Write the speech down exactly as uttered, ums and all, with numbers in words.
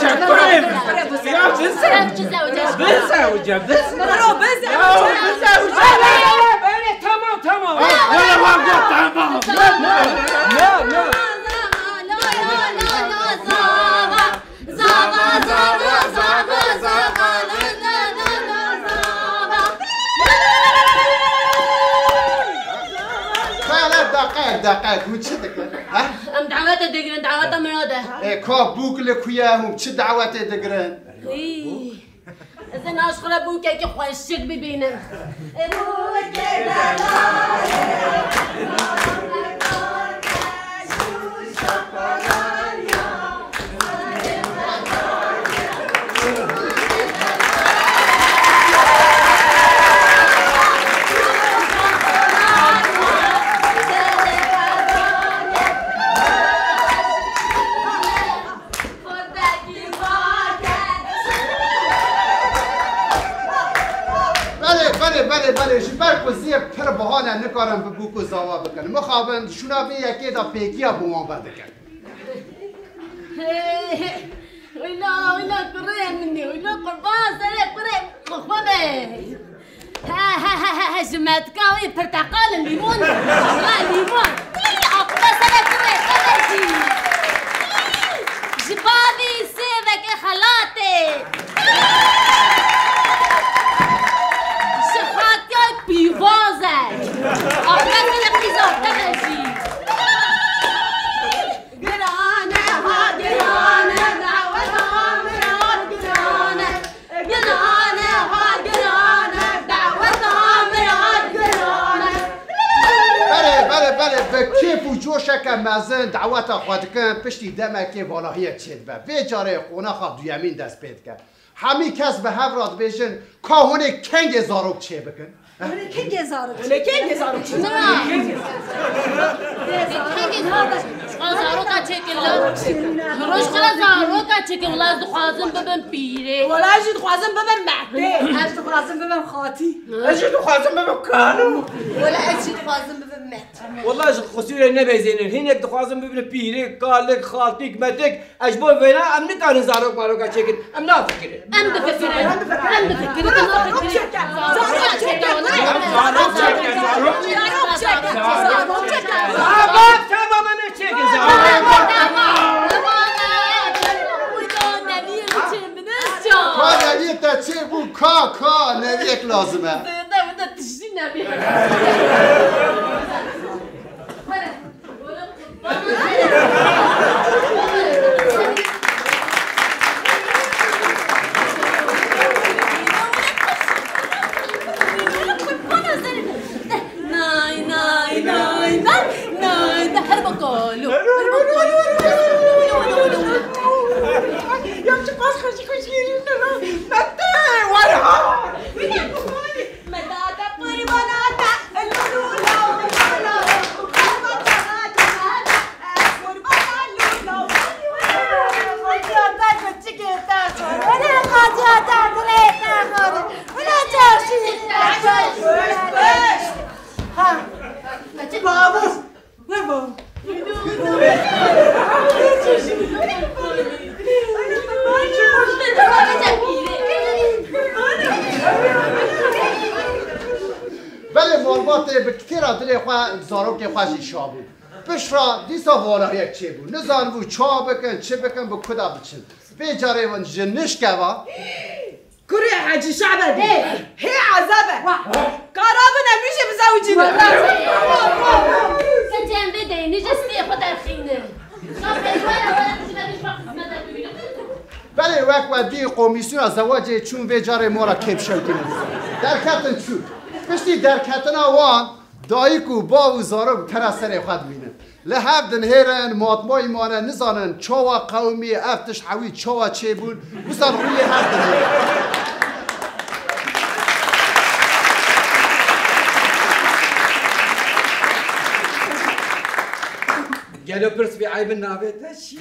Ya bize. Bize hocam. Bize. Bro, bize. Ya bize hocam. Öyle, öyle, tamam, tamam. Öyle var ya, tamam. Ya, ya. Hele deqek, deqek, hûn çi dikin? Ha? Em dawete digirin, daweta Mirad e. E, ka bûk li ku ye, hûn çi dawetê digirin? Hî. Ez ê naş xwe re bûkekî xweşik bibînim. Belê, belê, belê, belê. Ji ber ku ziyek pir biha ne, nikarin bi bûk û zava bikin. Mixabin şûna vê yekê de pêkiya bi wan vedikin. Wîna, wîna kurê min e, wîna qurban serê kurê xwe be. He, he, he, he, he, ji metka wî pirteqal, lîmon, wala lîmon. Î, aqibe serê kurê xwe be jî. Ji bavî sêvekê xelatê. Ji xatiya pîvazek. Aqibe serê qîza te be jî. Giran e, ha, giran e, daweta Mirad giran e. Giran e, ha, giran e, daweta Mirad giran e. Belê, belê, belê, bi kêf û coşeke mezin daweta xwe dikin, piştî demekê valahiyek çêdibe. Vê carê qonaxa duyemîn dest pê dike. Hemî kes bi hev re dibêjin, ka hûn ê kengê zarok çêbikin? Hûn ê kengê zarok çêbikin? Hûn ê kengê zarok çêbikin? Na. Kengê zarok? Ji xwe zaroka çêkin la. Roj xwe zaroka çêkin, wela ez dixwazim bibim pîrê. Wela ez jî dixwazim bibim mehdê. Ez dixwazim bibim xatî. Ez jî dixwazim bibim kalo. Wela ez jî dixwazim bibim met. Wela ji qisûrê nebezênin. Hinek dixwazin bibin pîrê, kalik, xaltîk, metik. Ez ji bo vêna em nikarin zarok maroka çêkin. Em nafikirin. Em difikirin. Em difikirin. Em nafikirin. Zarok çêkin. Zarok çêkin. Zarok çêkin. Zarok çêkin. Tamam, tamam, em ê çêkin zarok. Ka neviyê te çêbû, ka, ka, neviyek lazim e. Wende, wende tiştî nebî. Nay, nay, nay, nay, nay, nay, her bakalo, her bakalo. Ya çiqas xweşik xweşik yêrîn dilo. Mete, were ha. Medada qurbana te, lulula, lulula, qurbana te, qurbana te, qurbana lula. Xatiya te biçikê te xwar. Wele xatiya te dilê te xwar. Wele çaşî. Ha. Babo. Were babo. Belê malbatê bi kitêra dilê xwe zarokê xwe jî şabû. Pişt re dîsa valahiyek çêbû. Nizanibû ça bikin, çi bikin, bi ku de biçin. Vê carê win ji nişkeva. Kurê Hecî Şabedî. Hê. Hê ezeb e. Wa. Karabin em nîşe bizewicîne. Wa. Sê cem vê deyê nîşe stê xwe derxîne. Şabedî were were nîşe nîşe xizmete bibîne. Belê wek we dî komîsyona zewacê çûn vê carê mora kêpşewtî nebû. Derketin çûn. Piştî derketina wan dayik û bav û zarok tera serê xwe dibînin. Li hev dinihêrin, matmayî mane nizanin çawa qewimî, ev tişt hewî çawa çêbûn, wisa li rûyê hev dinihêrin. Gelo pirs vê eybin navê te çi?